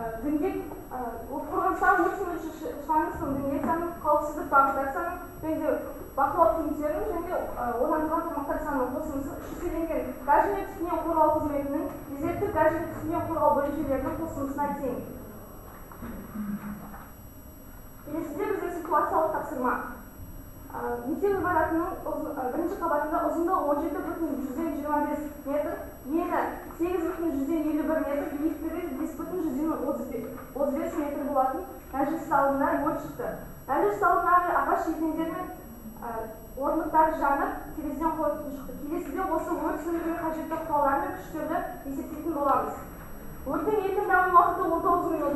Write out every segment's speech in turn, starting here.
Діңгек қорғаныстағы өрт сөндіруші шлангысының діңгек санын, қауіпсіздік бағыттар санын және де бақылау пункттерінің және орнатылған тармақтар санының қосындысы үш еселенген газ және түтіннен қорғау қызметінің резервтік газ және түтіннен қорғау бөлімшелерінің қосындысына тең. Келесіде бізде ситуациялық тапсырма. Мектеп ғимаратының бірінші қабатында ұзындығы 17,25 метр, ені 8,51 метр, биіктігі 5,35 метр болатын мәжіліс залында өрт шықты. Мәжіліс залындағы ағаш едендер мен орындықтар жанып, терезеден қою түтін шықты. Келесіде осы өрт сөндіруге қажетті құралдар мен күштерді есептейтін боламыз. Өрттің еркін даму уақыты 19 минут.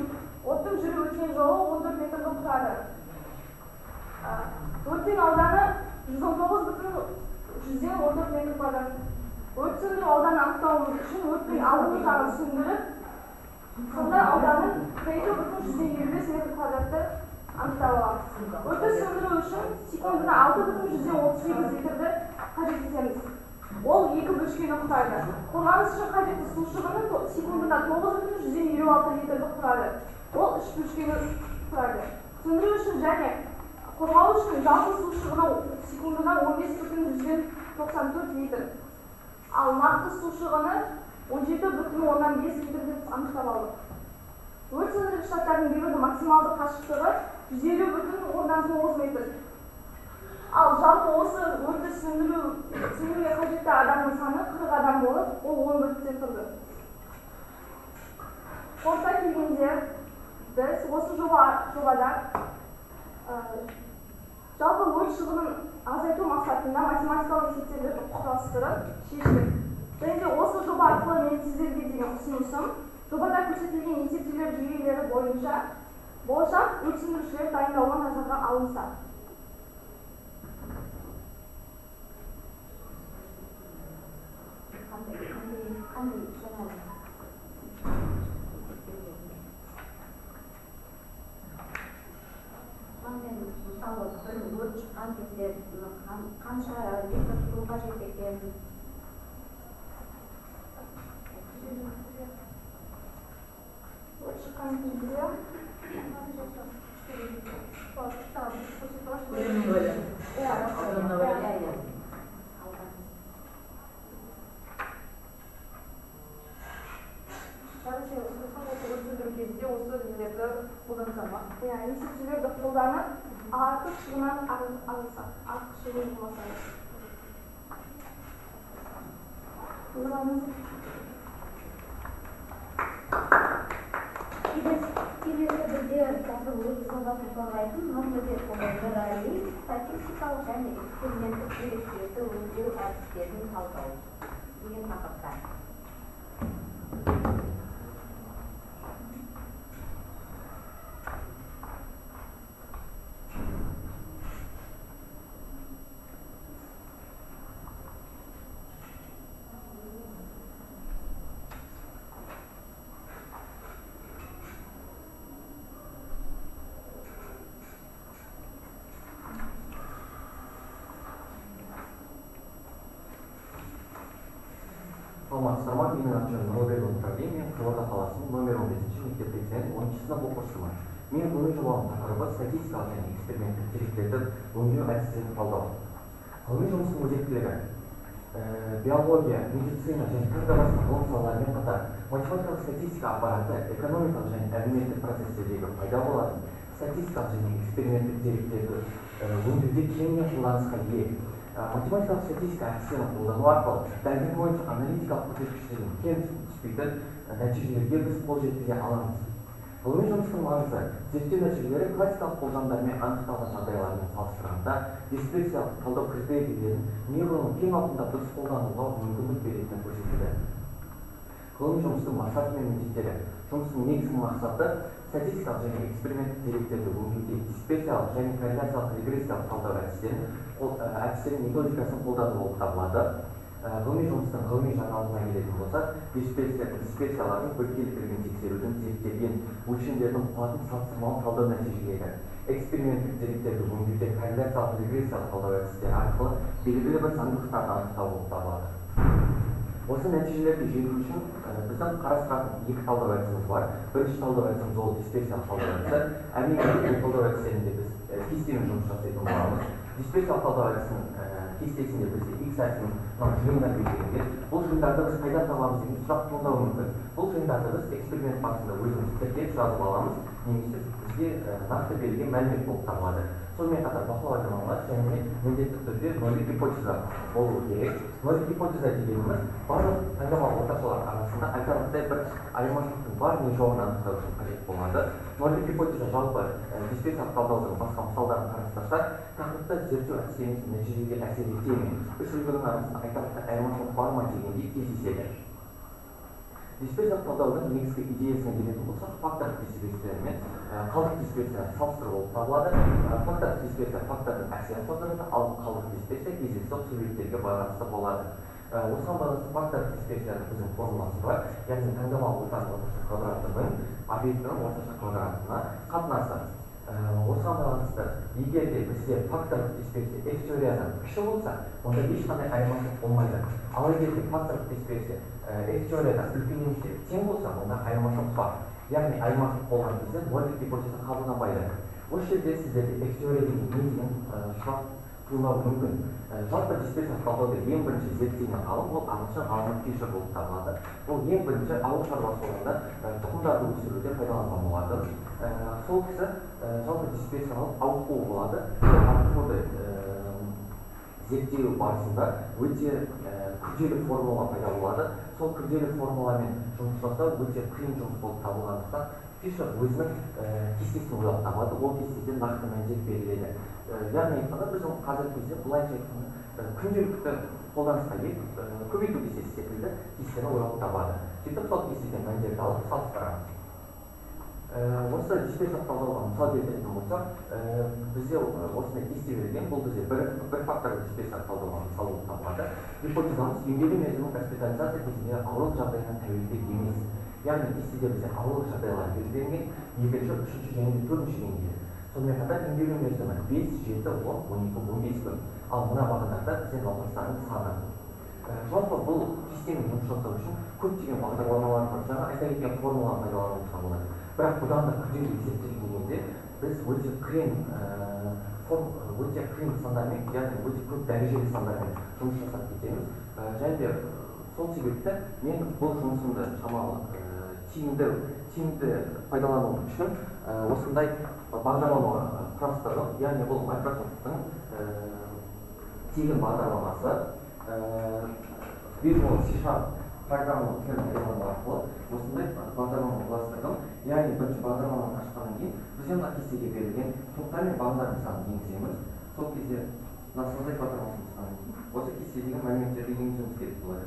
Оттың жүріп өткен жолы 14 метрді құрады. Өрттің ауданы 119,14 метр квадрат. Өрт сөндіру ауданын анықтауымыз үшін өрттің алдыңғы жағын сөндіріп, сонда ауданын 42,55 метр квадратты анықтап аламыз. Өртті сөндіру үшін секундына 6,38 литрді қажет етеміз. Ол екі бөлшкені құрайды. Қорғаныс үшін қажетті су шығыны секундына 9,56 литрді құрады. Ол үш бөлшкені құрайды. Сөндіру үшін және қорғау үшін жалпы су шығыны секундына 15,94 литр. Ал нақты су шығыны 17,5 литр деп анықтап алдық. Өрт сөндіргіш заттардың беруді максималды қашықтығы 150,9 метр. Ал жалпы осы өртті сөндіруге қажетті адамның саны 40 адам болып, ол 10 бөліктен тұрды. Қорыта келгенде біз осы жобада жалпы өрт шығынын азайту мақсатында математикалық есептерді құрастырып шештік. Және де осы жоба арқылы мен сіздерге деген ұсынысым, жобада көрсетілген есептеулер жүйелері бойынша болашақ өрт сөндірушілер дайындауға назарға алынса. Қандай жаңа мен мысалы бір өрт шыққан кезде қанша литр су қажет екен? Өрт шыққан кезде Өрт сөндіру кезінде осы нелерді қолданса ма? Иә, есептеулерді қолданып, артық шығыннан арылсақ, артық шығын болмаса. Келесі бізде тағы өз жобасын қорғайтын Нұрлыбекұлы Нұрәли статистикалық және эксперименттік деректерді өңдеу әдістерін талдау деген тақырыпта. Саламатсыздар ма? Менің аты жөнім Нұрлыбекұлы Нұрәли, мен Қызылорда қаласының номер 15 мектеп лицейінің 10 сынып оқушысымын. Менің ғылыми жобамның тақырыбы статистикалық және эксперименттік деректерді өңдеу әдістерін талдау. Ғылыми жұмыстың өзектілігі биология, медицина және тағы да басқа ғылым салаларымен қатар математикалық статистика аппараты экономикалық және әлеуметтік процестердегі пайда болатын статистикалық және эксперименттік деректерді өңдеуде кеңінен қолданысқа ие. Математикалық статистика әдістерін қолдану арқылы дәлдігі бойынша аналитикалық көрсеткіштерден кем түспейтін нәтижелерге біз қол жеткізе аламыз. Ғылыми жұмыстың маңызы зерттеу нәтижелері классикалық болжамдармен анықталған жағдайлармен салыстырғанда дисперсиялық талдау критерийлерін неғұрлым кең ауқымда дұрыс қолдануға мүмкіндік беретіні көрсетілді. Ғылыми жұмыстың мақсаты мен міндеттері. Жұмыстың негізгі мақсаты статистикалық және эксперименттік деректерді өңдеуде дисперсиялық және корреляциялық регрессиялық талдау әдістерінің методикасын қолдану болып табылады. Ғылыми жұмыстың ғылыми жаңалығына келетін болсақ, дисперсиялардың біркелкілігін тексерудің зерттелген өлшемдердің қуатын салыстырмалы талдау нәтижелері, эксперименттік деректерді өңдеуде корреляциялық регрессиялық талдау әдістері арқылы белгілі бір заңдылықтарды анықтау болып табылады. Осы нәтижелерге жету үшін біздің қарастыратын екі талдау әдісіміз бар. Бірінші талдау әдісіміз ол дисперсиялық талдау әдісі. Әрине, бұл талдау әдістерінде біз кестемен жұмыс жасайтын боламыз. Дисперсиялық талдау әдісінің кестесінде бізде x әрпінің мынау жиындар белгіленген. Бұл жиындарды біз қайдан табамыз деген сұрақ туындауы мүмкін. Бұл жиындарды біз эксперимент барысында өзіміз тіркеп жазып аламыз, немесе бізге нақты берілген мәлімет болып табылады. Сонымен қатар бақылау айнымалылар және міндетті түрде нөлдік гипотеза болуы керек. Нөлдік гипотеза дегеніміз барлық таңдамалы орташалар арасында айтарлықтай бір айырмашылықтың бар не жоғын анықтау үшін қажет болады. Нөлдік гипотеза жалпы дисперсиялық талдаудың басқа мысалдарын қарастырсақ, тақырыпта зерттеу әдістемесі нәтижеге әсер ете ме, үш үлгінің арасында айтарлықтай айырмашылық бар ма дегендей кездеседі. Дисперсиялық талдаудың негізгі идеясына келетін болсақ, факторлық дисперсия мен қалдық дисперсияны салыстыру болып табылады. Факторлық дисперсия фактордың әсерін қоздырады, ал қалдық дисперсия кездейсоқ себептерге байланысты болады. Осыған байланысты факторлық дисперсияның біздің формуласы бар, яғни таңдамалы ортаның орташа квадратының объектінің орташа квадратына қатынасы. Осыған байланысты егер де бізде факторлық дисперсия F теориядан кіші болса, онда ешқандай айырмашылық болмайды. Ал егер де факторлық дисперсия F теориядан үлкен немесе тең болса, онда айырмашылық бар. Яғни айырмашылық болған кезде нөлдік гипотеза қабылданбайды. Осы жерде сіздерде F теория деген не деген сұрақ туындауы мүмкін. Жалпы дисперсиялық талдауды ең бірінші зерттеген ғалым ол ағылшын ғалымы Фишер болып табылады. Ол ең бірінші ауыл шаруашылығында тұқымдарды өсіруде пайдаланған болатын. Сол кісі жалпы дисперсиялық ауытқу болады. Сол ауытқуды зерттеу барысында өте күрделі формула пайда болады. Сол күрделі формуламен жұмыс жасау өте қиын жұмыс болып табылғандықтан Фишер өзінің кестесін ойлап табады. Ол кестеде нақты мәндер беріледі. Яғни айтқанда, біздің қазіргі кезде былайша айтқанда күнделікті қолданысқа ие көбейту кестесі секілді кестені ойлап табады. Сөйтіп сол кестеден мәндерді алып салыстырамыз. Осы дисперсиялық талдауға мысал келтіретін болсақ, бізде осындай кесте берілген. Бұл бізде бір факторлы дисперсиялық талдауға мысал болып табылады. Гипотезамыз емделу мерзімі госпитализация кезінде аурулық жағдайына тәуелді емес. Яғни кестеде бізде аурулық жағдайлар белгіленген екінші, үшінші және төртінші деңгейде. Сонымен қатар емделу мерзімі 5, 7, 10, 12, 15 күн. Ал мына бағандарда бізде науқастардың саны. Жалпы бұл кестемен жұмыс жасау үшін көптеген бағдарламалар бар. Жаңа айта кеткен формуланы пайдалануға болады. Бірақ бұдан да күрделі есептер келгенде біз өте қиын сандармен, яғни өте көп дәрежелі сандармен жұмыс жасап кетеміз. Және де сол себепті мен бұл жұмысымды шамалы тиімді пайдалану үшін осындай бағдарлама құрастырдым. Яғни бұл Microsoft'тың тегін бағдарламасы. Visual C# программалық тілін пайдалану арқылы осындай бағдарлама құрастырдым. Яғни бірінші бағдарламаны ашқаннан кейін бізде мына кестеге берілген топтар мен бағдардың санын енгіземіз. Сол кезде мына создать бағдарламасын басқаннан кейін осы кестедегі мәліметтерді енгізуіміз керек болады.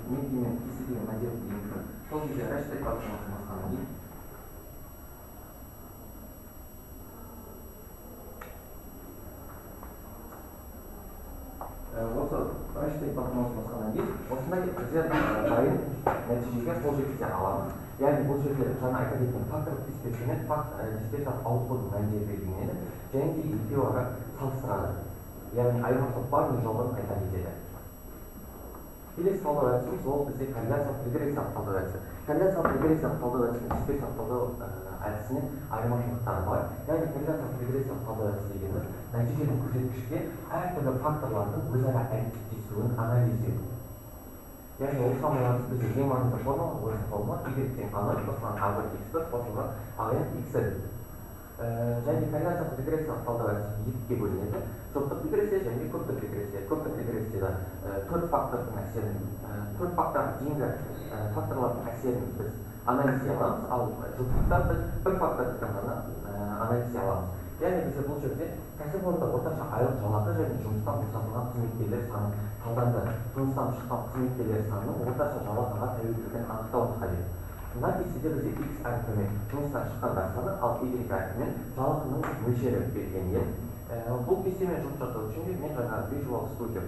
Мінекей мен кестедегі мәліметтерді енгіздім. Сол кезде рассчитать бағдарламасын басқаннан кейін осы рассчитать бағдарламасын басқаннан кейін осындай біздер дайын нәтижеге қол жеткізе аламыз. Яғни бұл жерде жаңа айта кеткен факторлық дисперсия мен дисперсиялық ауытқудың мәндері белгіленеді және де екеуі ара салыстырады. Яғни айырмашылық бар не жоғын айта кетеді. Келесі талдау әдісіміз ол бізде корреляциялық регрессиялық талдау әдісі. Корреляциялық регрессиялық талдау әдісі мен дисперсиялық талдау әдісінің айырмашылықтары бар. Яғни корреляциялық регрессиялық талдау әдісі дегеніміз нәтижелі көрсеткішке әртүрлі факторлардың өзара әрекеттесуін анализдеу. Яғни осыған байланысты бізде ең маңызды формула осы формула Y тең А0 қосылған А1 X1 қосылған АН X1. Және корреляциялық регрессиялық талдау әдісі екіге бөлінеді. Жұптық регрессия және көптік регрессия. Көптік регрессияда төрт фактордың әсерін, төрт факторға дейінгі факторлардың әсерін біз анализдей аламыз, ал жұптықта біз бір факторды ғана анализдей аламыз. Яғни бізде бұл жерде кәсіпорында орташа айлық жалақы және жұмыстан босатылған қызметкерлер саны талданды. Жұмыстан шыққан қызметкерлер санының орташа жалақыға тәуелділігін анықтауымыз қажет. Мына кестеде бізде X әрпімен жұмыстан шыққандар саны, ал Y әрпімен жалақының мөлшері белгіленген. Бұл кестемен жұмыс жасау үшін мен жаңа Visual Studio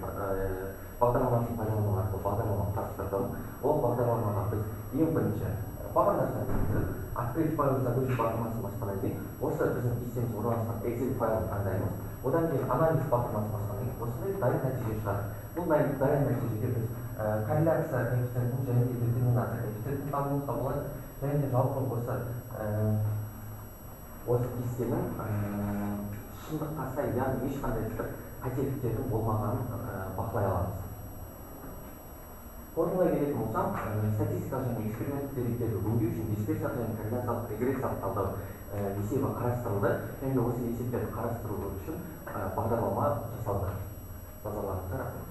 бағдарламасын пайдалану арқылы бағдарлама құрастырдым. Ол бағдарламаға біз ең бірінші бағандар санын енгізіп, открыть файл загрузить батырмасын басқаннан кейін осы біздің кестеміз орналасқан Excel файлын таңдаймыз. Одан кейін анализ батырмасын басқаннан кейін осындай дайын нәтиже шығады. Бұл дайын нәтижеге біз Корреляция коэффициентін және де детерминация коэффициентін табуымызға болады. Және де жалпы осы кестенің шындыққа сай, яғни ешқандай бір қателіктердің болмағанын бақылай аламыз. Қорытындылай келетін болсам, статистикалық және эксперименттік деректерді өңдеу үшін дисперсиялық және корреляциялық регрессиялық талдау есебі қарастырылды. Және де осы есептерді қарастыру үшін бағдарлама жасалды. Назарларыңызға рахмет.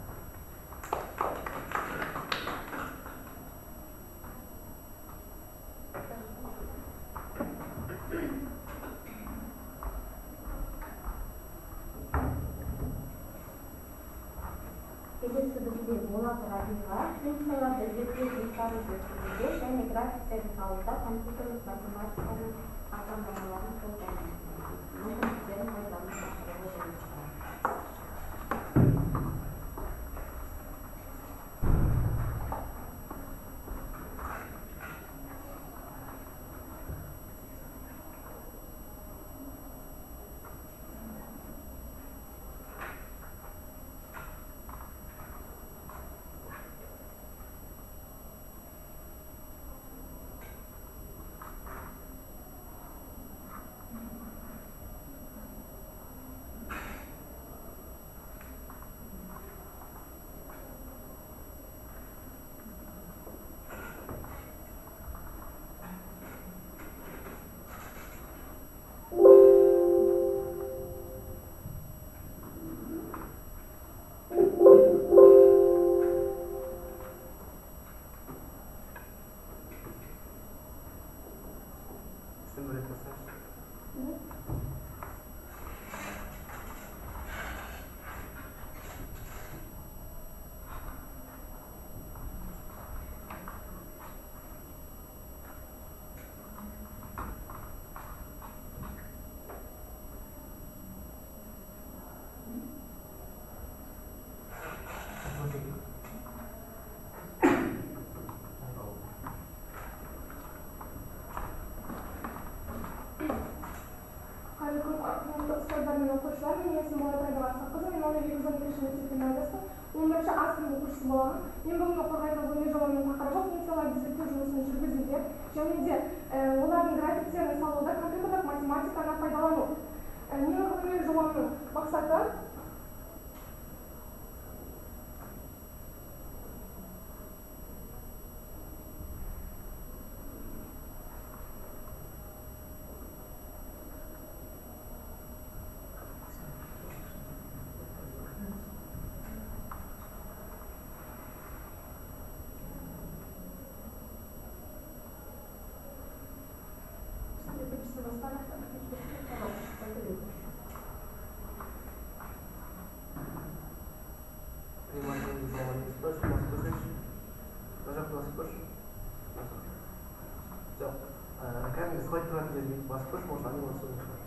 Келесі бізде Болат Рабиға функцияларды зерттеу жұмыстарын жүргізуде және графиктерді салуда компьютерлік математиканың бағдарламаларын қолдану мүмкіндіктерін пайдалану тақырыбы бойынша. Ұстаздар мен оқушылар, мен есімім Болат Рабиға Асқарқызы, мен 1212 мектептің майдасы, 11 А сынып оқушысы боламын. Мен бүгінгі қорғайтын ғылыми жобамның тақырыбы функцияларды зерттеу жұмысын жүргізуде және де олардың графиктерін салуда компьютерлік математиканы пайдалану. Менің ғылыми жобамның мақсаты Кәдімгі слайд тұратын жерге басып көрші, может анимация шығар.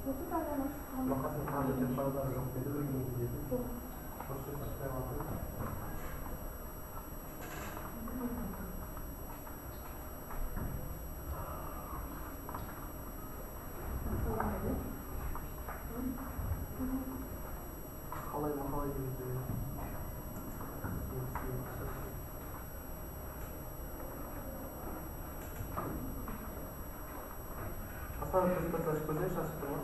Мақасын компьютер файлдары жоқ деді, бірге деді. Жоқ. Осы сақтай алады. Қалай мақала деген. Асана презентация ашып көрсеңізші, ашып тұр ма?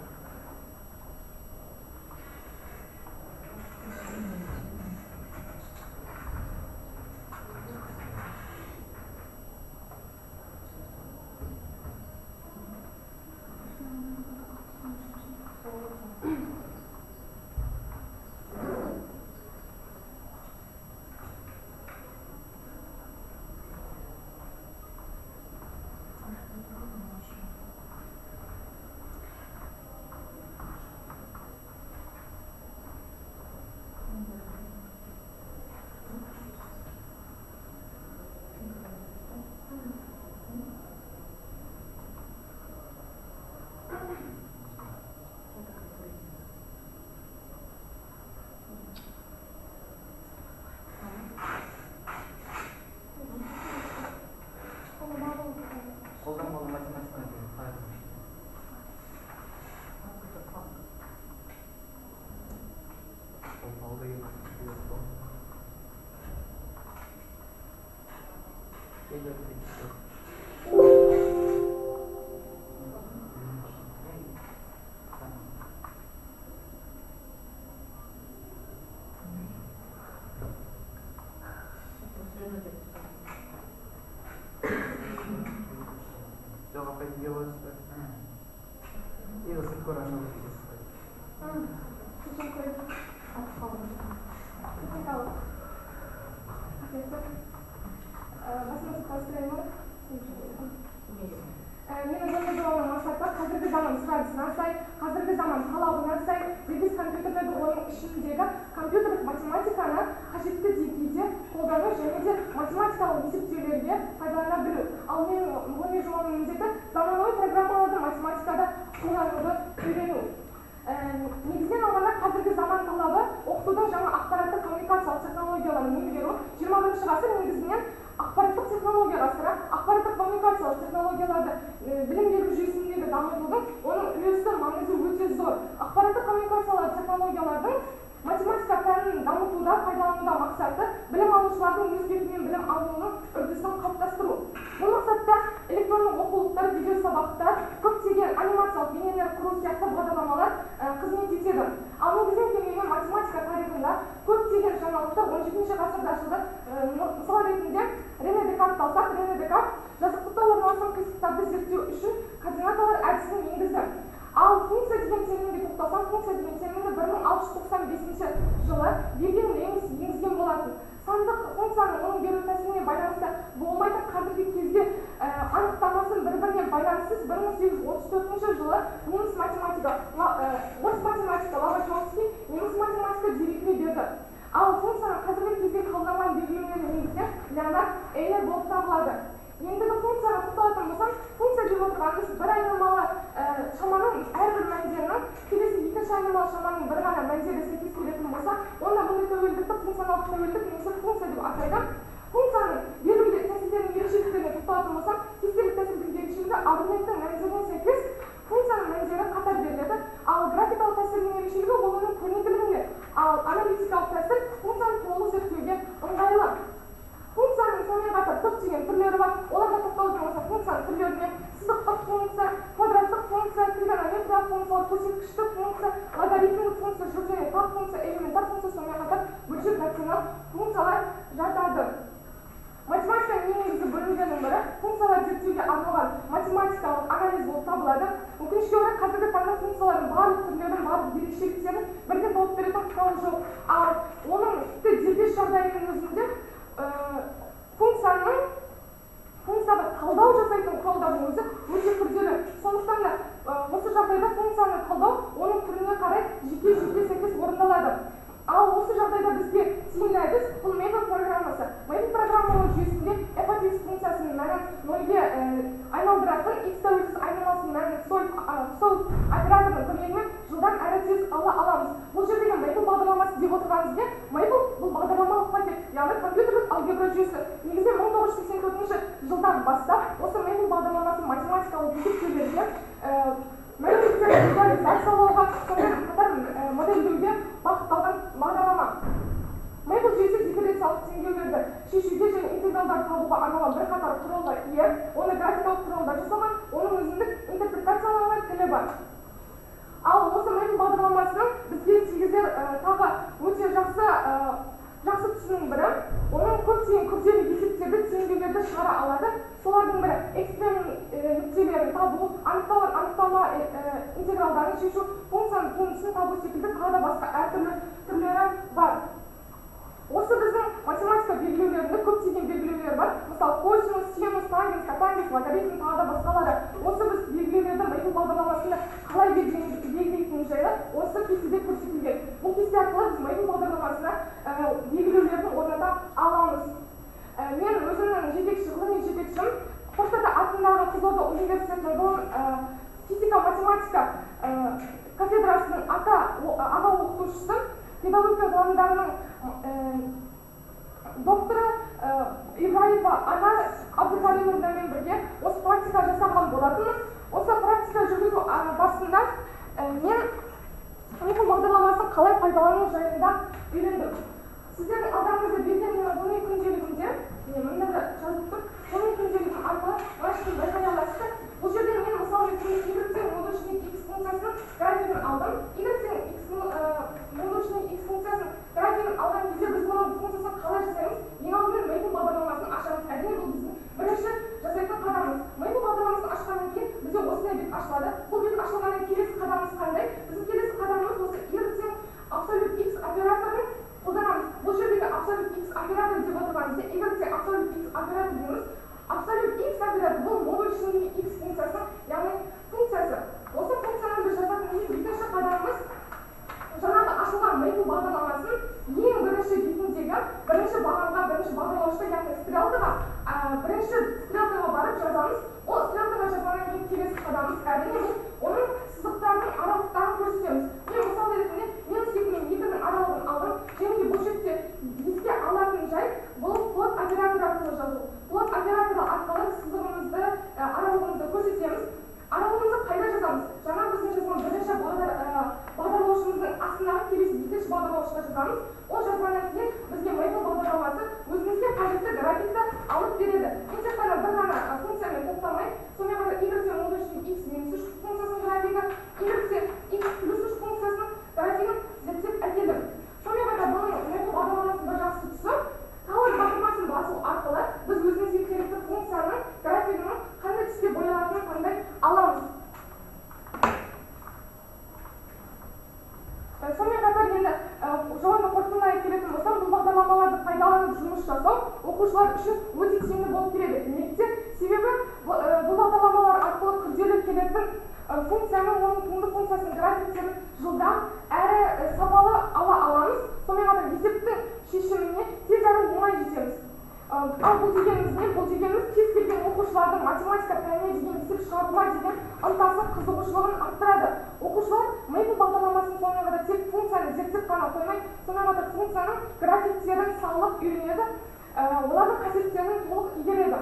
Қолданбалы математика деген файл. Қолданбалы деген жоқ. Егер жоқ. Жоқ, апай, неге қоясыз? Неге сырт көр ашамыз дегенсіз ғой. Кешірім көріп қатып қалдым. Қайталық. Басымызды таныстырайын ба? Менің ғылыми жобамның мақсаты қазіргі заман сұранысына сай, қазіргі заман талабына сай дербес компьютерлерді, оның ішіндегі компьютерлік математиканы қажетті деңгейде қолдану және де математикалық есептеулерге пайдалана білу. Ал менің ғылыми жобамның міндеті заманауи программаларды математикада қолдануды үйрену. Негізінен алғанда қазіргі заман талабы оқытудың жаңа ақпараттық коммуникациялық технологияларын меңгеру. 21 ғасыр негізінен ақпараттық технология ғасыры, ақпараттық коммуникациялық технологияларды білім беру жүйесіндегі дамытудың оның үлесі маңызы өте зор. Ақпараттық коммуникациялық технологиялардың математика пәнін дамытуда пайдалануда мақсаты білім алушылардың өз бетімен білім алуының үрдісін қалыптастыру. Бұл мақсатта электрондық оқулықтар, видеосабақтар, көптеген анимациялық бейнелер құру сияқты бағдарламалар қызмет етеді. Ал негізінен келгенде математика тарихында көптеген жаңалықтар 17 ғасырда ашылды. Мысал ретінде Рене Декартты алсақ, Рене Декарт жазықтықта орналасқан қисықтарды зерттеу үшін координаталар әдісін енгізді. Ал функция деген терминге тоқталсам, функция деген терминді 1695 жылы Вильгельм Лейбниц енгізген болатын. Сандық функцияның оның беру тәсіліне байланысты болмайтын қазіргі кезде анықтамасын бір-біріне байланыссыз 1834 жылы неміс математигі, орыс математигі Лобачевский, неміс математигі Дирихле берді. Ал функцияның қазіргі кезде қабылданған белгілеулерін енгізген Леонард Эйлер болып табылады. Ендігі функцияға тоқталатын болсам, функция деп отырғанымыз бір айнымалы шаманың әрбір мәндерінің келесі екінші айнымалы шаманың бір ғана мәндері сәйкес келетін болса, онда бұндай тәуелділікті функционалдық тәуелділік немесе функция деп атайды. Функцияның белгілі тәсілдерінің ерекшеліктеріне тоқталатын болсам, кестелік тәсілдің ерекшелігі аргументтің мәндеріне сәйкес функцияның мәндері қатар беріледі. Ал графикалық тәсілдің ерекшелігі ол оның көрнекілігінде, ал аналитикалық тәсіл функцияны толық зерттеуге ыңғайлы. Функцияның сонымен қатар көптеген түрлері бар. Оларға тоқталатын болсақ, функцияның түрлеріне сызықтық функция, квадраттық функция, тригонометриялық функциялар, көрсеткіштік функция, логарифмдік функция, жүк және тақ функция, элементар функция, сонымен қатар бөлшек рационал функциялар жатады. Математиканың ең негізгі бөлімдерінің бірі функциялар зерттеуге арналған математикалық анализ болып табылады. Өкінішке орай, қазіргі таңда функциялардың барлық түрлерін, барлық ерекшеліктерін бірден тауып беретін құрал жоқ. Ал оның тіпті дербес жағдайының өзінде функцияға талдау жасайтын құралдардың өзі өте күрделі. Сондықтан да осы жағдайда функцияны талдау оның түріне қарай жеке-жеке сәйкес орындалады. Ал осы жағдайда бізге тиімді әдіс бұл Maple программасы. Maple программалау жүйесінде f от x функциясының мәнін нөлге айналдыратын x тәуелсіз айнымалысының мәнін solve операторының көмегімен тез ала аламыз. Бұл жердегі Maple бағдарламасы деп отырғанымыз не? Maple бұл бағдарламалық пакет, яғни компьютерлік алгебра жүйесі. Негізінен 1984 жылдан бастап осы Maple бағдарламасы математикалық есептеулерге, мәліметтерді визуализациялауға, сонымен қатар модельдеуге бағытталған бағдарлама. Maple жүйесі дифференциалдық теңдеулерді шешуге және интегралдарды табуға арналған бірқатар құралға ие. Оны графикалық құралдар жасалған, оның өзіндік интерпретацияланған тілі бар. Ал осы Maple бағдарламасының бізге тигізер тағы өте жақсы тұсының бірі, оның көптеген күрделі есептерді, теңдеулерді шығара алады. Солардың бірі экстремум нүктелерін табу, анықталған анықталма интегралдарын шешу, функцияның туындысын табу секілді тағы да басқа әртүрлі түрлері бар. Осы біздің математика белгілеулерінде көптеген белгілеулер бар. Мысалы, косинус, синус, тангенс, котангенс, логарифм, тағы да басқалары. Осы біз белгілеулерді Maple бағдарламасында қалай белгілейтіні жайлы осы кестеде көрсетілген. Бұл кесте арқылы біз Maple бағдарламасына белгілеулерді орната аламыз. Мен өзімнің жетекші, ғылыми жетекшім Қоштата атындағы Қызылорда университетінің физика математика кафедрасының аға оқытушысы, педагогика ғылымдарының докторы Ибраева Анар Абдыкаримовнамен бірге осы практика жасаған болатынмын. Осы практика жүргізу барысында мен Maple бағдарламасын қалай пайдалану жайында үйрендім. Сіздердің алдарыңызда берген менің ғылыми күнделігімде, міне мында жазылып тұр, ғылыми күнделігім арқылы мына байқай аласыздар. Бұл жерде мен мысалы ретінде y тең модульшінің x функциясының графигін алдым. Y тең модульшінің x функциясының графигін алған кезде біз бұның функциясын қалай жасаймыз? Ең алдымен Maple бағдарламасын ашамыз. Әрине, бұл біздің бірінші жасайтын қадамымыз. Maple бағдарламасын ашқаннан кейін бізде осындай бет ашылады. Бұл бет ашылғаннан келесі қадамымыз қандай? Біздің келесі қадамымыз осы y тең абсолют x операторын қолданамыз. Бұл жердегі абсолют x оператор деп отырғанымызда y тең абсолют x оператор дейміз. Абсолют x оператор бұл модуль ішіндегі x функциясының, яғни функциясы. Осы функцияны біз жазатын екінші қадамымыз жаңағы ашылған Maple бағдарламасының ең бірінші бетіндегі бірінші бағанға, бірінші бағдарлаушыға, яғни стрелкаға, бірінші стрелкаға барып жазамыз. Ол стрелкаға жазғаннан кейін келесі қадамымыз әрине бұл оның сызықтарының аралықтарын көрсетеміз. Мен мысал ретінде -2 мен 2-нің аралығын алдым. Және де бұл жерде еске алатын жай бұл плот операторы арқылы жазу. Плот операторы арқылы сызығымызды, аралығымызды көрсетеміз. Аралығымызды қайда жазамыз? Жаңа біздің жазған бірінші бағдарлаушымыздың астындағы келесі екінші бағдарлаушыға жазамыз. Ол жазғаннан кейін бізге Maple бағдарламасы өзімізге қажетті графикті алып береді. Мен тек қана бір ғана функциямен тоқтамай, сонымен қатар y тең модульшінің x минус 3 функциясының графигі, y тең x плюс 3 функциясының графигін зерттеп әкелдім. Сонымен қатар бұның Maple бағдарламасының бір жақсы тұсы, color батырмасын басу арқылы біз өзімізге керекті функцияның графигінің қандай түске боялатынын таңдай аламыз. Сонымен қатар енді жобаны қорытындылай келетін болсам, бұл бағдарламаларды пайдаланып жұмыс жасау оқушылар үшін өте тиімді болып келеді. Неліктен? Себебі бұл бағдарламалар арқылы күрделі келетін функцияның, оның туынды функциясының графиктерін жылдам әрі сапалы ала аламыз. Сонымен қатар есептің шешіміне тез әрі оңай жетеміз. Ал бұл дегеніміз не? Бұл дегеніміз кез келген оқушылардың математика пәніне деген есеп шығаруға деген ынтасы, қызығушылығын арттырады. Оқушылар Maple бағдарламасын сонымен қатар тек функцияны зерттеп қана қоймай, сонымен қатар функцияның графиктерін салып үйренеді, олардың қасиеттерін толық игереді.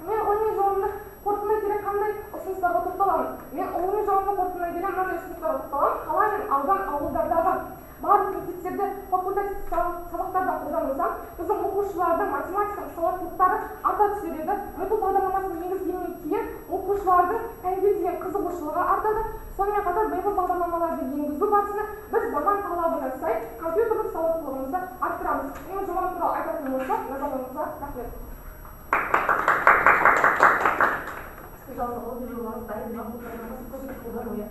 Мен ғылыми жолымды қорытындылай келе қандай ұсыныстарға тоқталамын? Мен ғылыми жолымды қорытындылай келе мынандай ұсыныстарға тоқталамын. Қала мен аудан, ауылдардағы барлық мектептерде факультативті сабақтарда қолданылса, біздің оқушылардың математикалық сауаттылықтары арта түсер еді. Maple бағдарламасын енгізгеннен кейін оқушылардың пәнге деген қызығушылығы артады. Сонымен қатар Maple бағдарламаларды енгізу барысында біз заман талабына сай компьютерлік сауаттылығымызды арттырамыз. Менің жобам туралы айтатын болсам, назарларыңызға рахмет. Жалпы ғылыми жобаңыз дайын Maple бағдарламасын көбірек қолдану, иә?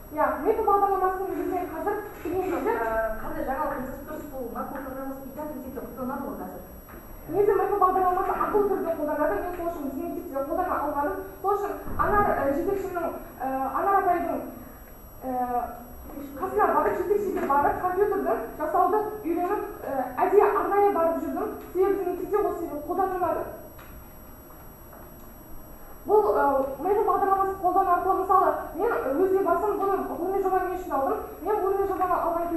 Иә, Maple бағдарламасының негізінен қазір келген кезде қандай жаңалық енгізіп тұрсыз? Бұл Maple бағдарламасын и так мектепте қолданады ғой қазір. Негізі Maple бағдарламасы ақылы түрде қолданады. Мен сол үшін біздің мектепте қолдана алмадым. Сол үшін Анар жетекшімнің, Анар апайдың қасына барып, жетекшіге барып, компьютерді жасауды үйреніп, әдейі арнайы барып жүрдім. Себебі біздің мектепте ол себеп қолданылмады. Бұл Maple бағдарламасын қолдану арқылы, мысалы, мен өз басым бұны ғылыми жоба не үшін алдым? Мен ғылыми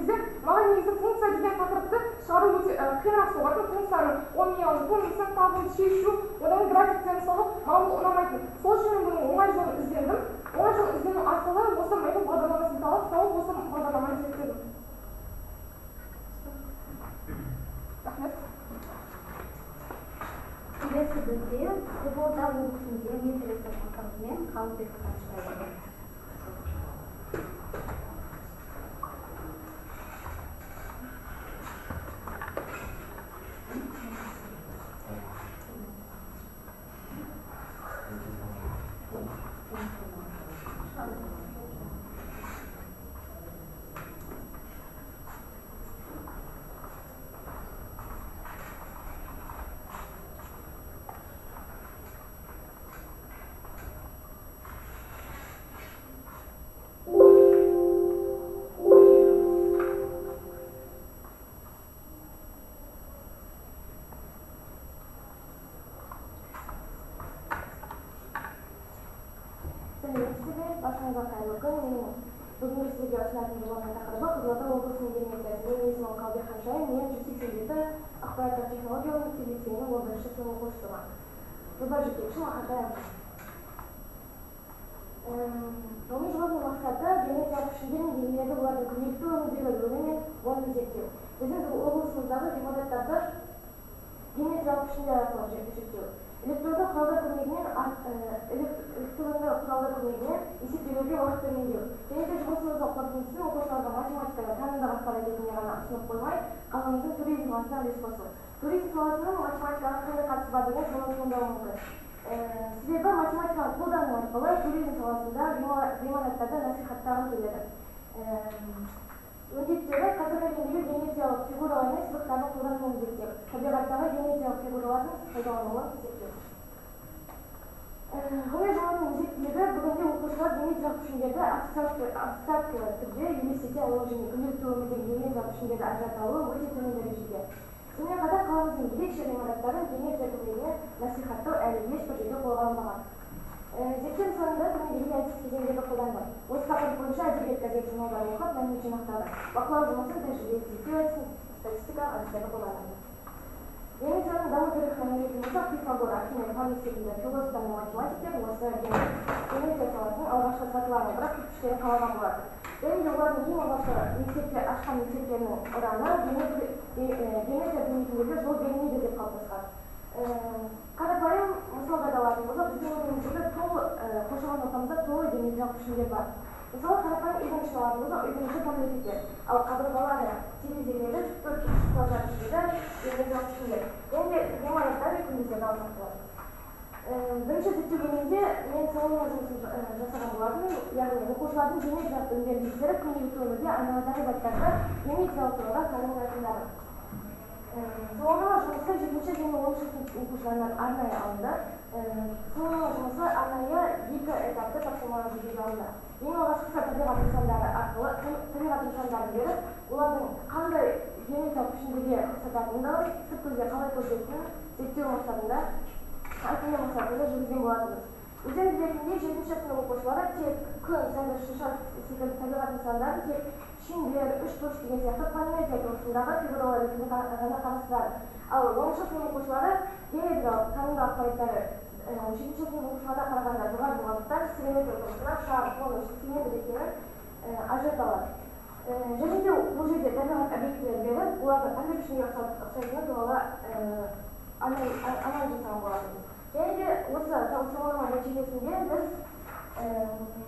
кезде маған негізі функция деген тақырыпты шығару өте қиынырақ соғатын. Функцияның оның функциясын табу, шешу, одан графиктерін салу маған бұл ұнамайтын. Сол үшін мен бұның оңай жолын іздендім. Оңай жолын іздену арқылы осы Maple бағдарламасын тауып, осы бағдарламаны зерттедім. Рахмет. Келесі бізде Қызылорда облысының геометриясы тақырыбымен Қалыбек Ханшайым. Баршаңызға қайырлы күн. Менің бүгінгі сіздерге ұсынатын жобамның тақырыбы Қызылорда облысының геометриясы. Менің есімім Қалыбек Ханшайым. Мен 187 ақпараттық технологиялар мектеп лицейінің 11-ші сынып оқушысымын. Жоба жетекшім Ақатай Әбдіш. Ғылыми жобамның мақсаты геометриялық пішіндер мен денелерді олардың күнделікті өмірдегі рөлі мен орнын зерттеу. Біздің облысымыздағы ғимараттарды геометриялық пішіндер арқылы зерттеу. Электронды құралдар көмегімен есептеулерге уақыт төмендеу. Және де жұмысымыздың қорытындысын оқушыларға математикада танымдық ақпарат ретінде ғана ұсынып қоймай, қаламыздың туризм саласына үлес қосу. Туризм саласының математикаға қандай қатысы бар деген сауал туындауы мүмкін. Себебі математиканы қолдану арқылы туризм саласында ғимараттарды насихаттағым келеді. Міндеттері қазіргі әлемдегі геометриялық фигуралар мен сызықтардың қолданылуын зерттеу, табиғаттағы геометриялық фигуралардың пайдаланылуын зерттеу. Ғылыми жобаның өзектілігі бүгінде оқушылар геометриялық пішіндерді абстрактылы түрде елестете алуы және күнделікті өмірдегі геометриялық пішіндерді ажырата алуы өте төмен дәрежеде. Сонымен қатар қаламыздың ерекше ғимараттарын геометрия көмегімен насихаттау әлі ешбір жерде қолға алынбаған. Зерттеу нысанында төмендегі әдіс кезеңдерді қолдандым. Осы тақырып бойынша әдебиет, газет, журналдар оқып, мәлімет жинақтадым. Бақылау жұмысын, тәжірибелік зерттеу әдісін, статистикалық әдістерді қолдандым. Геометрияның даму тарихына үңілетін болсақ, Пифагор, Архимед, Фалес секілді философтар мен математиктер осы геометрия саласының алғашқы сатыларын, бірақ кірпіштерін қалаған болатын. Және де олардың ең алғашқы мектепте ашқан мектептерінің ұраны геометрия білмейтіндерге жол бермейді деп қалыптасқан. Қарапайым мысалдарды алатын болсақ, біздің өміріміздегі толы қоршаған ортамызда толы геометриялық пішіндер бар. Мысалы, қарапайым үйдің ішін алатын болсақ, үйдің іші параллелепипед, ал қабырғалары, терезелері төрт квадрат пішіндегі геометриялық пішіндер. Және де ғимараттар мен күмбездерді алсақ болады. Бірінші зерттеу бөлімінде мен сауалнама жұмысын жасаған болатынмын, яғни оқушылардың геометриялық білімдерін тексеріп, күнделікті өмірде айналадағы заттарды геометриялық тұрғыда тануын айқындадым. Сауалнама жұмысы 7-ші және 10-шы сынып оқушыларынан арнайы алынды. Сауалнама жұмысы арнайы екі этапты тапсырмалар жүзеге алынды. Ең алғашқысы табиғат нысандары арқылы табиғат нысандарын беріп, олардың қандай геометриялық пішіндерге ұқсататындығын, сырт көзге қалай көрсететінін зерттеу мақсатында, айқындау мақсатында жүргізген болатынбыз. Өздеріңіз білетіндей, 7-ші сынып оқушылары тек күн, сәндір, шырша секілді табиғат нысандарын тек шеңбер, үшбұрыш деген сияқты планетия тұрғысындағы фигуралар ретінде ғана қарастырады. Ал 10-шы сынып оқушылары геометриялық танымдық ақпараттары 7-ші сынып оқушыларына қарағанда жоғары болғандықтан симметрия тұрғысынан шар, конус, цилиндр екенін ажырата алады. Және де бұл жерде табиғат объектілері беріп, олардың қандай пішінге ұқсайтыны туралы анализ жасаған болатынбыз. Және де осы сауалнама нәтижесінде біз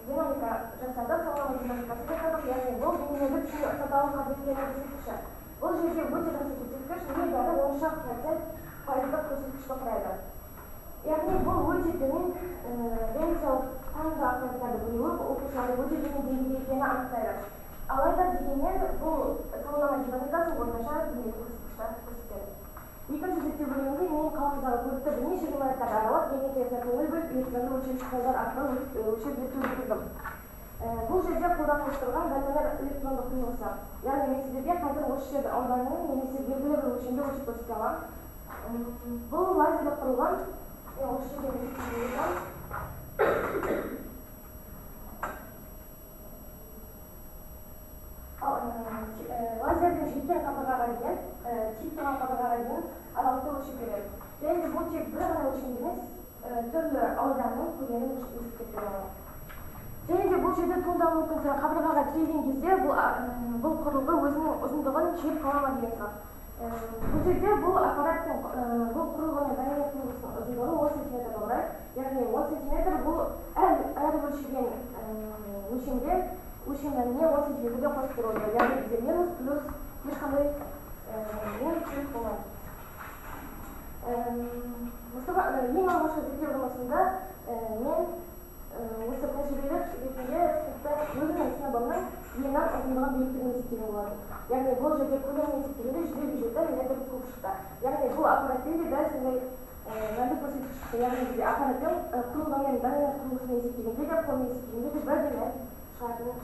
динамика жасадық, сауалнама динамикасы жасадық, яғни бұл денелерді пішінге ұқсата алу қабілеттерінің көрсеткіші. Бұл жерде өте жақсы көрсеткіш, небәрі 10% пайыздық көрсеткішті құрайды. Яғни бұл өте төмен геометриялық танымдық ақпараттарды білуі оқушылардың өте төмен деңгейде екенін анықтайды. Алайда дегенмен бұл сауалнама динамикасы орташа төмен көрсеткішті көрсетеді. Екінші зерттеу бөлімінде мен қаламыздағы көрікті бірнеше ғимараттарды аралап, геометриясына көңіл бөліп, электронды өлшеуіш құралдар арқылы өлшеп зерттеу жүргіздім. Бұл жерде қолданылып тұрған дальномер электрондық құрылғысы. Яғни мен сіздерге қазір осы жерді ауданын немесе белгілі бір өлшемде өлшеп көрсете аламын. Бұл лазерлік құрылғы. Мен осы жерде өлшеп аламын. лазердің жеткен қабырғаға дейін, тиіп тұрған қабырғаға дейін аралықты өлшеп береді. Және де бұл тек бір ғана өлшем емес, түрлі ауданның көлемін есептеп бере алады. Және де бұл жерде туындауы мүмкін сұрақ, қабырғаға тіреген кезде бұл құрылғы өзінің ұзындығын жеп қала ма деген сұрақ. Бұл жерде бұл аппараттың, бұл құрылғының дәнеңе құрылғысының ұзындығы 10 сантиметрді құрайды. Яғни 10 сантиметр бұл әр өлшеген өлшемге өлшем мәніне 10 сантиметрден қосып тұрады. Яғни бізде минус плюс ешқандай минус плюс болмайды. Ең алғашқы зерттеу жұмысында мен осы тәжірибелік ретінде сыныпта өзімнің сыныбымның еннің ұзындығын биіктігін есептеген болатын. Яғни бұл жерде көлемін есептегенде 157 метр куб шықты. Яғни бұл аппаратпен де дәл сондай мәнді көрсеткіш шықты. Яғни бізде аппаратпен құрылғымен дәнеңе құрылғысын есептегенде де қолмен есептегенде де бірдей мән шығатынын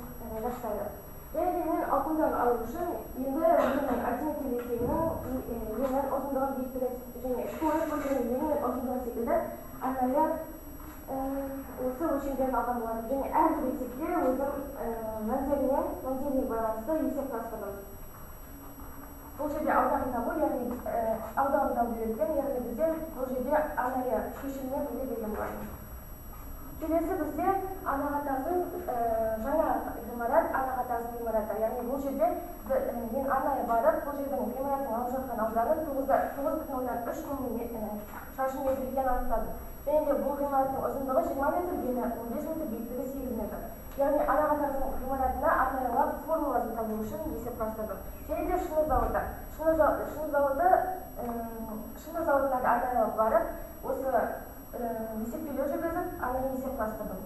растайды. Және де мен ауқымдап алу үшін енді өзімнің альтиметр есебінің еннің ұзындығын биіктігі және ішкі ойық бөлігінің ені мен ұзындығы секілді арнайы осы өлшемдерін алған болатын. Және әрбір есепте өзім мәндеріне байланысты есеп құрастырдым. Бұл жерде ауданын табу, яғни ауданын табу берілген, яғни бізде бұл жерде арнайы шешіммен бірге берген болатын. Келесі бізде Анаға тағзым жаңа ғимарат, Анаға тағзым ғимараты. Яғни бұл жерде мен арнайы барып, бұл жердің ғимараттың алып жатқан ауданы 9,3 мың шаршы метр екенін анықтадым. Және де бұл ғимараттың ұзындығы 20 метр, ені 15 метр, биіктігі 8 метр. Яғни Анаға тағзым ғимаратына арнайылап формуласын табу үшін есеп құрастырдым. Және де шыны зауыты. Шыны зауытына да арнайылап барып, осы есептеулер жүргізіп, арнайы есеп құрастырдым.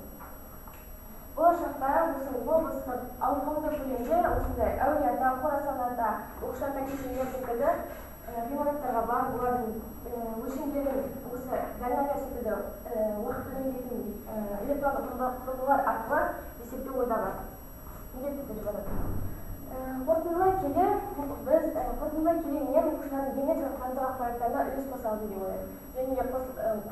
Болашақта осы облыстық ауқымды көлемде осындай Әулиеата, Қорасан ата, Оқшата кешендері секілді ғимараттарға барып, олардың өлшемдерін осы дәлме секілді уақыт үнемдейтін электронды құрылғылар арқылы есептеу ойда бар. Міндетті түрде бар. Қорытындылай келе мен оқушылардың геометриялық құрамдық ақпараттарына үлес қоса алды деп ойлаймын. Және де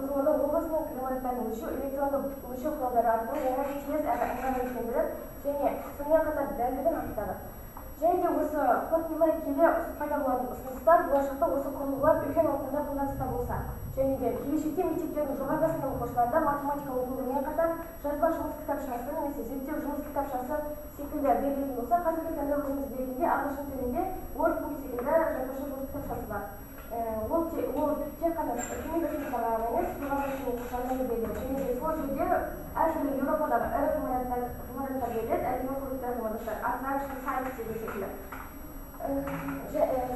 Қызылорда облысының ғимараттарын өлшеу электронды өлшеу құралдары арқылы оңай, тез әрі ыңғайлы екендігін және сонымен қатар дәлдігін анықтады. Және де осы қорытындылай келе пайда болатын ұсыныстар болашақта осы құрылғылар үлкен ауқымда қолданыста болса, және де келешекте мектептердің жоғарғы сынып оқушыларында математика оқулығымен қатар жазба жұмыс кітапшасы немесе зерттеу жұмыс кітапшасы секілді берілетін болса, қазіргі таңда өзіміз білетіндей ағылшын тілінде workbook секілді жазбаша жұмыс кітапшасы бар. Ол тек қана төменгі сыныптарға ғана емес, жоғарғы сынып оқушыларына да беріледі. Және де сол жерде әртүрлі Еуропадағы ірі ғимараттар беріледі, әдемі көрікті ғимараттар, Attraction Science деген секілді.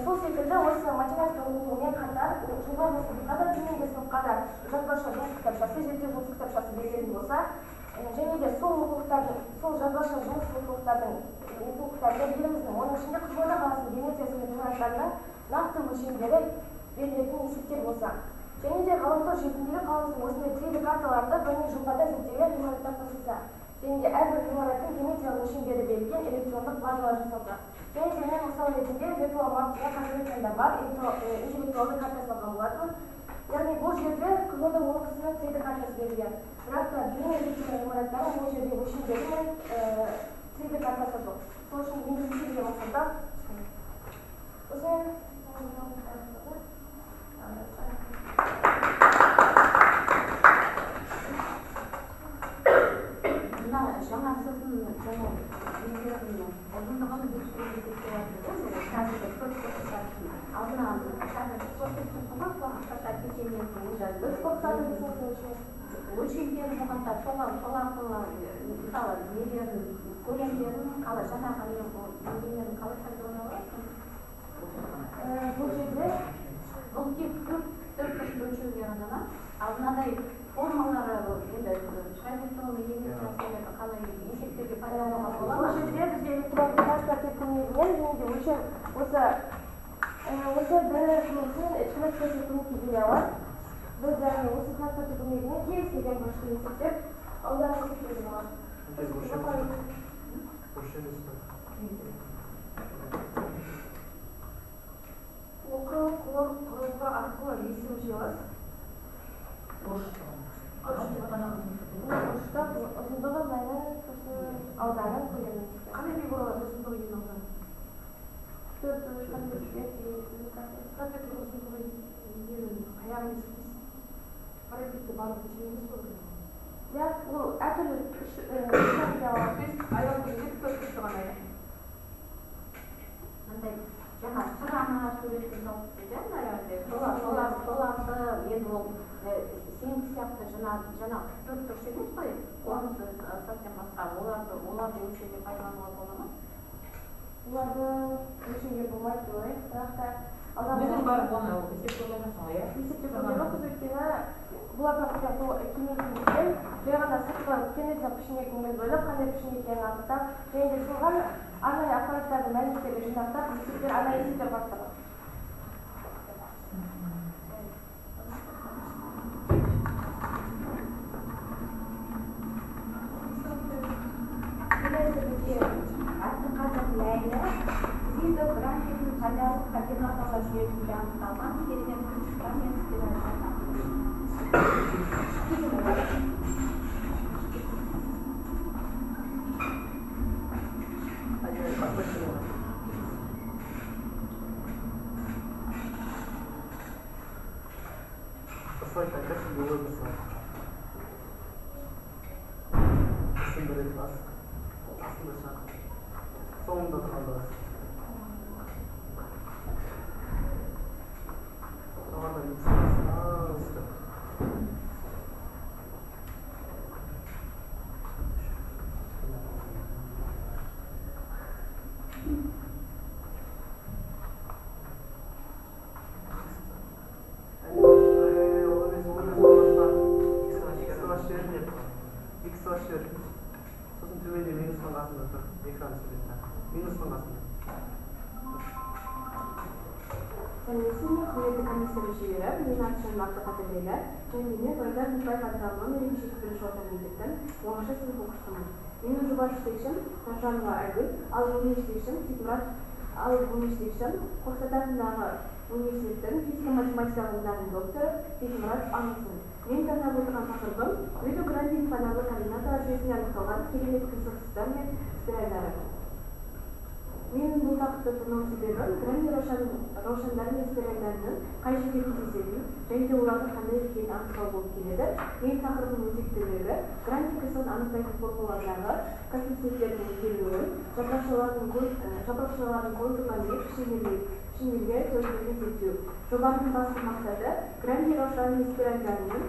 Сол секілді осы математика оқулығымен қатар жоғарғы сыныпқа да, төменгі сыныпқа да жазбаша жұмыс кітапшасы, зерттеу жұмыс кітапшасы берілетін болса, және де сол оқулықтардың, сол жазбаша жұмыс оқулықтардың оқулықтарында еліміздің, оның ішінде Қызылорда қаласының геометриясы мен ғимараттарының нақты өлшемдері берілетін есептер болса, және де ғаламтор желісіндегі қаламыздың осындай 3D карталарында ғылыми жобада зерттелген ғимараттар қосылса, және де әрбір ғимараттың геометриялық өлшемдері берілген электрондық базалар жасалса. Және де мен мысал ретінде Virtual Map деген қазіргі таңда бар интеллектуалды карта салған болатынмын. Яғни бұл жерде Қызылорда облысының 3D картасы берілген. Бірақ та ғылыми зерттелген ғимараттардың ол жерде өлшемдері мен 3D картасы жоқ. Сол үшін енгізілсе деген мақсатта осымен. Мына жаңа сіздің жаңа нелердің ұзындығын биіктігін есептеп жатырсыз ғой, қазіргі төрт бұрыштардың. Ал мына қазір көрсетіп тұрсың ғой, соған қысқаша кешендердің өлшемдері болғанда сол арқылы мысалы нелерін, көлемдерін қалай жаңағы нелерін қалай пайдалана аласың? Бұл жерде бұл тек төрт бұрыш өлшеуге ғана ма? Ал мынадай формалары енді традиционный геометриясы қалай есептерге пайдалануға бола ма? Бұл жерде бізге электронды транспорт көмегімен және де өлшем осы дәнеңе құрылғысымен транспорт көмекке бере алады. Біз яғни осы транспорт көмегімен кез келген бұрышты есептеп ауданын есептеуге болады. Оқу құрылғы арқылы ресім өлшей. Бұрышта ұзындығы мәнін, сосын ауданын, көлемін. Қандай фигуралар ұзындығы ең аудан? Парапеттің ұзындығы ненің аяғын есептейсіз. Парапетте барлығы тең емес қой. Иә, ол әртүрлі үш жағдай алады. То есть аяғы жетіп төрт ғана, иә? Мындай жаңа сыраны суретке салып деді ана соларды енді ол сенікі сияқты жаңа төрт бұрыш емес қой, онысы совсем басқа. Оларды өлшеуге пайдалануға бола ма? Оларды өлшеуге болмайды деп ойлаймын, бірақ та Өзің барып оны есептеп көрген жоқсың ғой, иә? Есептеп көрген жоқпыз, өйткені бұл аппаратқа келмейтіндіктен жай ғана сыртқы геометриялық пішінге көңіл бөліп, қандай пішін екенін анықтап, және де соған арнайы аппараттардың мәліметтерді жинақтап, есептер, арнайы есептер құрастырдық. Келесі бізде Әбдіқадыр Ләйлі Гвидо Грандидің полярлық координаталар жүйесінде анықталған керемет қисықтар мен спиральдар. Слайд айтасың, өмір слайд. Үстін бір рет бас. Астында шақ. Соңында тұрғанда бас. Жоғарыдан икс бас. Алысты. Сосын төменде минустың қасында тұр, экран суретті. Минустың қасында. Сәлеметсіз бе, құрметті комиссия мүшелері, менің аты-жөнім Әбдіқадыр Ләйлі және мен Ғайдар Мұтбаев атындағы номер 271 орта мектептің 10-шы сынып оқушысымын. Менің жоба жетекшім Нұржанова Айгүл, ал ғылыми жетекшім Сейтмұрат, ал ғылыми жетекшім Қоқсат атындағы университеттің физика-математика ғылымдарының докторы Сейтмұрат Аңсын. Мен таңдап отырған тақырыбым Гвидо Грандидің полярлы координаталар жүйесінде анықталған керемет қисық сызықтар мен спиральдары. Менің бұл тақырыпты таңдау себебім Гранди раушандары мен спиральдарының қай жерде кездесетінін және де олардың қандай екенін анықтау болып келеді. Менің тақырыбымның өзектілігі Гранди қисығын анықтайтын формулалардағы коэффициенттердің өзгеруін, жапырақшалардың контурлары мен пішіндерге тәуелділігін зерттеу. Жобаның басты мақсаты Гранди раушаны мен спиральдарының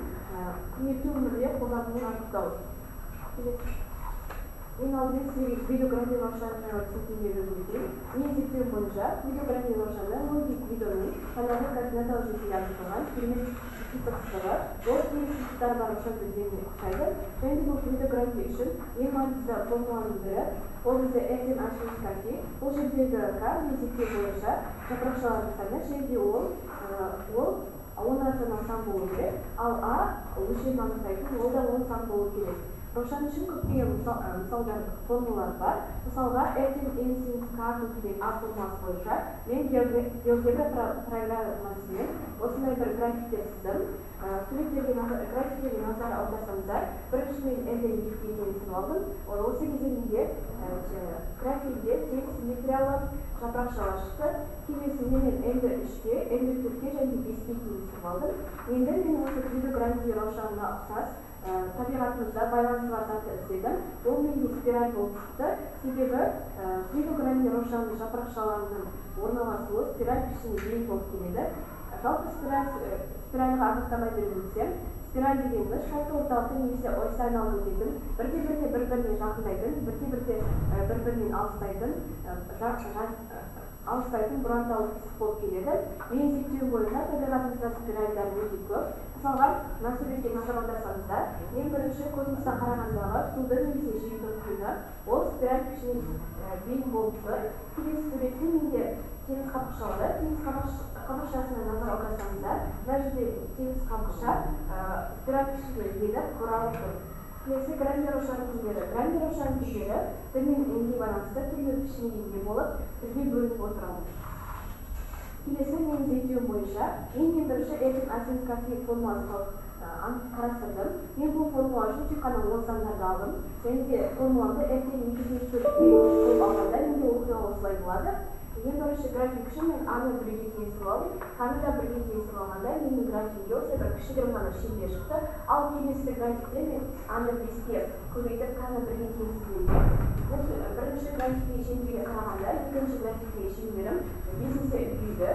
күнделікті өмірде қолданылуын анықтау. Мен алдымен сіздерге Гвидо Гранди раушаны жайлы түсініктеме беріп өтейін. Менің зерттеуім бойынша Гвидо Гранди раушаны Луиджи Гвидоның полярлы координаталы жүйесінде анықталған керемет қисық сызығы. Ол теңіз сызықтары бар раушан гүлдеріне ұқсайды. Және де бұл Гвидо Гранди үшін ең маңызды формуланың бірі. Ол бізде R тең А минус К. Бұл жердегі К менің зерттеу бойынша жапырақшалардың саны, және де ол оннан сан болу керек, ал А өлшемін анықтайтын, ол да 10 сан болу керек. Раушан үшін көптеген мысалдар, формулалар бар. Мысалға, R тең N синус К көбейтілген А формуласы бойынша мен геогебра программасымен осындай бір графиктер сыздым. Суреттерге, графиктерге назар аударсаңыздар, бірінші мен R-ден 2-ге теңестіріп алдым. Осы кезде менде графикте тең симметриялы жапырақшалар шықты. Келесінде мен R-ді 3-ке, R-ді 4-ке және 5-ке теңестіріп алдым. Енді мен осы Гвидо Гранди раушанына ұқсас табиғатымызда байланысы бар затты іздедім. Ол менде спираль болып шықты. Себебі Гвидо Гранди раушанының жапырақшаларының орналасуы спираль пішініне бейім болып келеді. Жалпы спиральға анықтама беріп өтсем, спираль дегеніміз шартты орталықты немесе осьті айналып өтетін, бірте-бірте бір-біріне жақындайтын, бірте-бірте бір-бірінен алыстайтын бұрандалы қисық болып келеді. Менің зерттеуім бойынша табиғатымызда спиральдар өте көп. Мысалға, мына суретке назар аударсаңыздар, ең бірінші космостан қарағандағы суды немесе жерді құйды, ол спираль пішініне бейім болып тұр. Келесі суретте менде теңіз қабықшалары, теңіз қабықшасына назар аударсаңыздар, мына жерде теңіз қабықша спираль пішініне еніп бұралып тұр. Келесі Гранди раушанының түрлері. Гранди раушанының түрлері д мен н-ге байланысты түрлі пішінге ие болып, түрге бөлініп отырады. Келесі менің зерттеуім бойынша мен ең бірінші R тең А синус К формуласын қарастырдым. Мен бұл формула үшін тек қана 10 сандарды алдым. Және де формуламды R тең 2 минус 4 қойып алғанда менде оқиға осылай болады. Ең бірінші график үшін мен А-ны бірге теңестіріп алдым. К-ны да бірге теңестіріп алғанда менің графигімде осындай бір кішігірім ғана шеңбер шықты. Ал келесі графикте мен А-ны 5-ке көбейтіп, К-ны бірге теңестіргенде бірінші графиктегі шеңберге қарағанда екінші графиктегі шеңберім 5 есе үлкейді.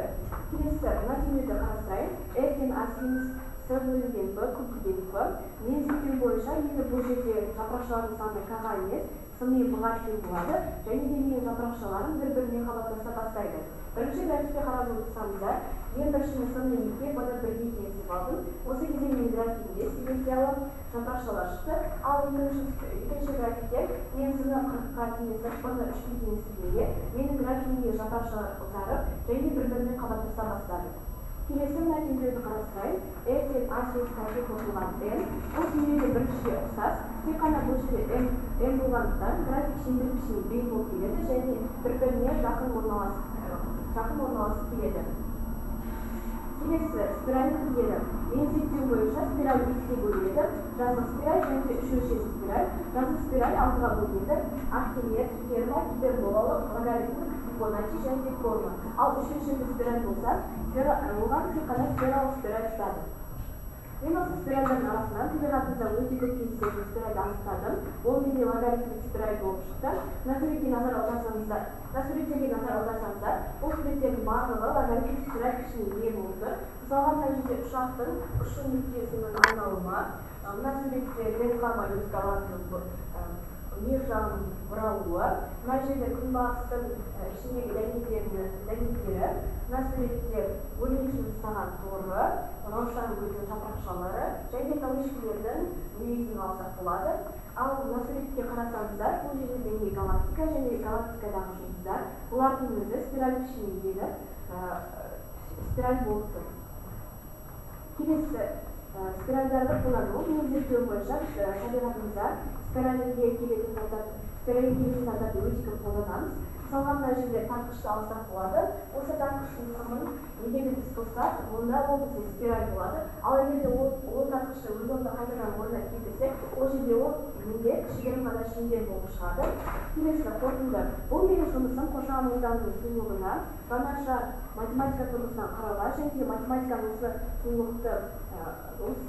Келесі мына теңдеуді қарастырайын. R тең А синус С бөлінген Б көбейтілген П. Мен зерттеу бойынша енді бұл жерде жапырақшалардың саны К-ға емес, С мен Б-ға тең болады, және де менің жапырақшаларым бір-біріне қабаттаса бастайды. Бірінші графикке қарап отырсаңыздар, ең бірінші С мен 2-ге, Б-ны бірге теңестіріп алдым. Осы кезде менің графигімде симметриялы жапырақшалар шықты. Ал екінші графикте мен С-ны 40-қа теңестіріп, Б-ны 3-ке теңестіргенде менің графигімде жапырақшалар ұзарып, және бір-біріне қабаттаса бастады. Келесі мына теңдеуді қарастырайын. R тең А синус К-ге қосылған N. Бұл теңдеуде біріншіге ұқсас, тек қана бұл жерде M болғандықтан график шеңбер пішіні бейім болып келеді және бір-біріне жақын орналасып келеді. Келесі спиральдің түрлері. Мен зерттеу бойынша спираль екіге бөлінеді. Жазық спираль және де үш өлшемді спираль. Жазық спираль алтыға бөлінеді. Архимед, ферма, гиперболалық, логарифмдік, Фибоначчи және де форма. Ал үш өлшемді спираль болса, оған тек қана сфералық спираль жатады. Мен осы спиральдардың арасынан табиғатымызда өте көп кездесетін спиральді анықтадым. Ол менде логарифмдік спираль болып шықты. Мына суретке назар аударсаңыздар, бұл суреттердің барлығы логарифмдік спираль пішініне ие болып тұр. Мысалға, мына жерде ұшақтың ұшу нүктесінің айналымы, мына суретте ДНК молекулаларының мир жағының бұралуы, мына жерде күнбағыстың ішіндегі дәнектері, мына суретте өрмекші жасаған торы, раушан гүлдің жапырақшалары және тауешкілердің мүйізін алсақ болады. Ал мына суретке қарасаңыздар, бұл жерде менде галактика және галактикадағы жұлдыздар, бұлардың өзі спираль пішініне еніп, спираль болып тұр. Келесі спиральдарды қолдану. Менің зерттеуім бойынша табиғатымызда спиральге келетін заттарды өте көп қолданамыз. Мысалға, мына жерде тартқышты алсақ болады. Осы тартқыштың сымын егер де біз қоссақ, онда ол бізде спираль болады. Ал егер де ол тартқышты өз орнына қайтадан орнына келтірсек, ол жерде ол менде кішігірім ғана шеңбер болып шығады. Келесі қорытынды. Бұл менің жұмысым қоршаған ортаның сұлулығына жаңаша математика тұрғысынан қарауға және де математиканың осы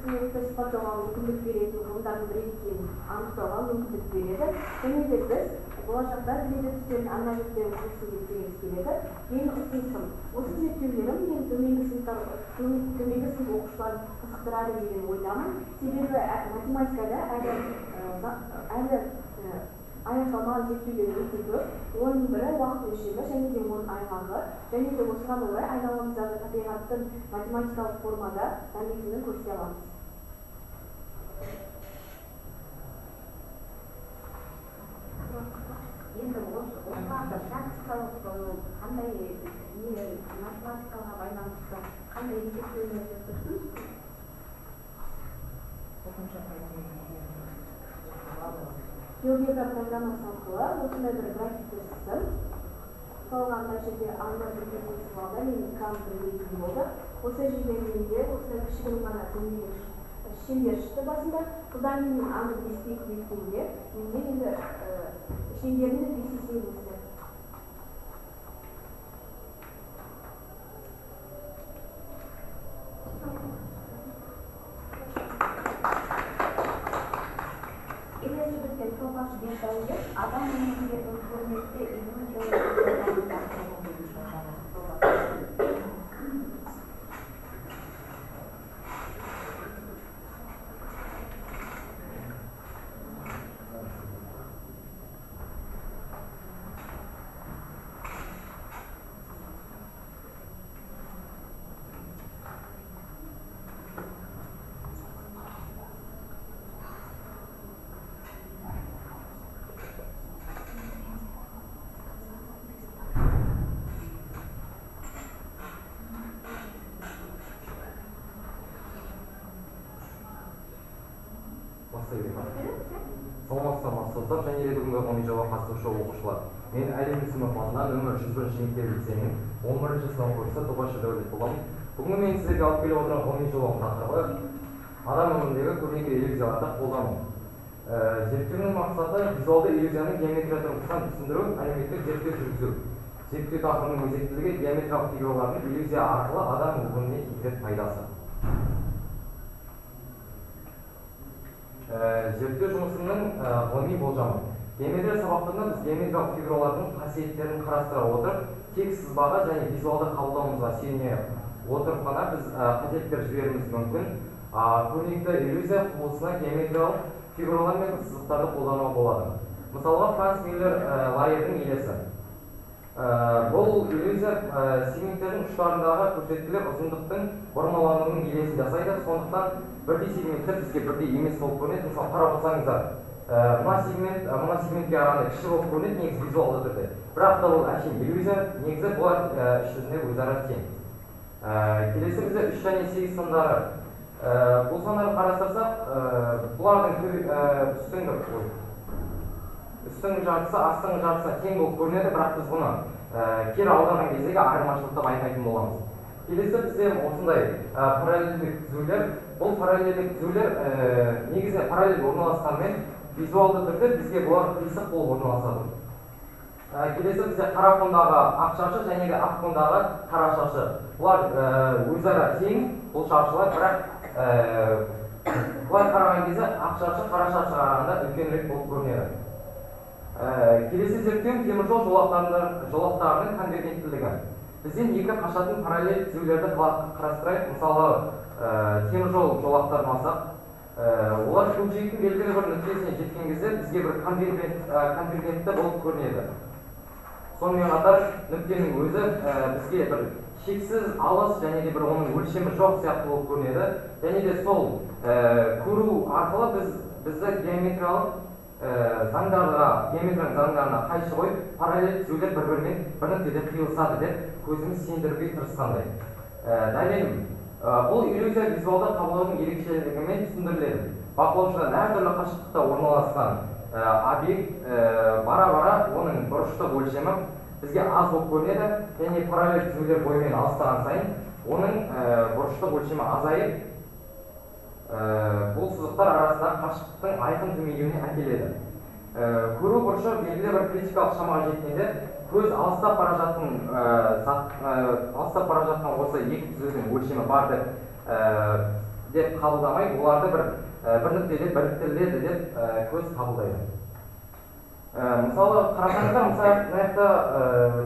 сұлулықты сипаттауға мүмкіндік беретін ғылымдардың бірі екенін анықтауға мүмкіндік береді. Және де біз болашақта 3D түстердің арнайы зерттеуін зерттегіміз келеді. Менің ұсынысым, осы зерттеулерім мен төменгі сынып оқушыларын қызықтырады деген ойдамын. Себебі математикада әлі аяқталмаған зерттеулер өте көп. Оның бірі уақыт өлшемі және де оның айғағы, және де осыған орай айналамыздағы табиғаттың математикалық формада дамитынын көрсете аламыз. Енді осыларды практикалық қандай не математикаға байланысты қандай есептеулер жүргіздіңіз? GeoGebra программасы арқылы осындай бір графикті сыздым. Мысалға, мына жерде А-ны бірге теңестіріп алғанда менің К-м бірге тең болды. Осы жерде менде осындай кішігірім ғана дөңгелек шеңбер шықты басында. Содан кейін мен А-ны 5-ке көбейткенде менде енді шеңберімді 5 есе өсті. Келесі бізде Топаш Бекдәулет адам өміріндегі көрнекті иллюзияларды қолдану бойынша жобасы. Саламатсыздар ма, ұстаздар және де бүгінгі ғылыми жобаға қатысушы оқушылар. Мен Әлем Есімов атынан нөмір 101 мектеп лицейінің 11 сынып оқушысы Тобашы Дәулет боламын. Бүгінгі мен сіздерге алып келіп отырған ғылыми жобамның тақырыбы адам өміріндегі көрнекі иллюзияларды қолдану. Зерттеудің мақсаты визуалды иллюзияны геометрия тұрғысынан түсіндіру, әлеуметтік зерттеу жүргізу. Зерттеу тақырыбының өзектілігі геометриялық фигуралардың иллюзия арқылы адам өміріне тигізетін пайдасы. Зерттеу жұмысының ғылыми болжамы. Геометрия сабақтарында біз геометриялық фигуралардың қасиеттерін қарастыра отырып, тек сызбаға және визуалды қабылдауымызға сүйене отырып қана біз қателіктер жіберуіміз мүмкін. Көрнекті иллюзия құбылысына геометриялық фигуралар мен сызықтарды қолдануға болады. Мысалға, Франц Мюллер Лайердің елесі. Бұл иллюзия сегменттердің ұштарындағы көрсеткілер ұзындықтың бұрмалануының елесін жасайды. Сондықтан бірдей сегменттер бізге бірдей емес болып көрінеді. Мысалы, қарап отырсаңыздар, мына сегмент мына сегментке қарағанда кіші болып көрінеді негізі визуалды түрде. Бірақ та ол әшейін иллюзия, негізі бұлар іш жүзінде өзара тең. Келесі бізде 3 және 8 сандары. Бұл сандарды қарастырсақ, бұлардың үстіңгі жартысы астыңғы жартысына тең болып көрінеді, бірақ біз бұны кері аударған кездегі айырмашылықты байқайтын боламыз. Келесі бізде осындай параллельдік түзулер. Бұл параллельдік түзулер негізінен параллель орналасқанымен визуалды түрде бізге бұлар қисық болып орналасады. Келесі бізде қара фондағы ақ шаршы және де ақ фондағы қара шаршы. Бұлар өзара тең, бұл шаршылар, бірақ бұлар қараған кезде ақ шаршы қара шаршыға қарағанда үлкенірек болып көрінеді. Келесі зерттеу теміржол жолақтарының конвергенттілігі. Бізден екі қашатын параллель түзулерді қарастырайық. Мысалы, теміржол жолақтарын алсақ, олар көкжиектің белгілі бір нүктесіне жеткен кезде бізге бір конвергентті болып көрінеді. Сонымен қатар нүктенің өзі бізге бір шексіз алыс және де бір оның өлшемі жоқ сияқты болып көрінеді. Және де сол көру арқылы бізді геометриялық заңдарға, геометрияның заңдарына қайшы қойып, параллель түзулер бір-бірімен бір нүктеде қиылысады деп көзіміз сендіруге тырысқандай. Дәлелім, бұл иллюзия визуалды қабылдаудың ерекшелігімен түсіндіріледі. Бақылаушыдан әртүрлі қашықтықта орналасқан объект бара-бара оның бұрыштық өлшемі бізге аз болып көрінеді, және параллель түзулер бойымен алыстаған сайын оның бұрыштық өлшемі азайып, бұл сызықтар арасындағы қашықтықтың айқын төмендеуіне әкеледі. Көру бұрышы белгілі бір критикалық шамаға жеткенде көз алыстап бара жатқан осы екі түзудің өлшемі бар деп қабылдамай, оларды бір нүктеде біріктіріледі деп көз қабылдайды. Мысалы, қарасаңыздар, мысалы, мына жақта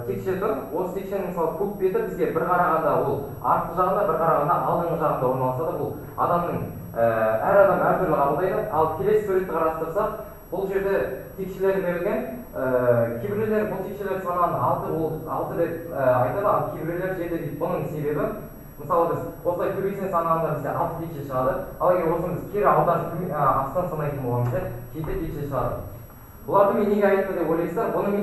текше тұр. Осы текшенің мысалы көк беті бізге бір қарағанда ол артқы жағында, бір қарағанда алдыңғы жағында орналасады. Бұл адамның әр адам әртүрлі қабылдайды. Ал келесі суретті қарастырсақ, бұл жерде текшелер берілген. Кейбіреулер бұл текшелер санаған 6, ол 6 деп айтады, ал кейбіреулер 7 дейді. Бұның себебі, мысалы, біз осылай төбесінен санағанда бізде 6 текше шығады. Ал егер осыны біз кері аударып астынан санайтын болған кезде 7 текше шығады. Бұларды мен неге айтты деп ойлайсыздар? Бұны мен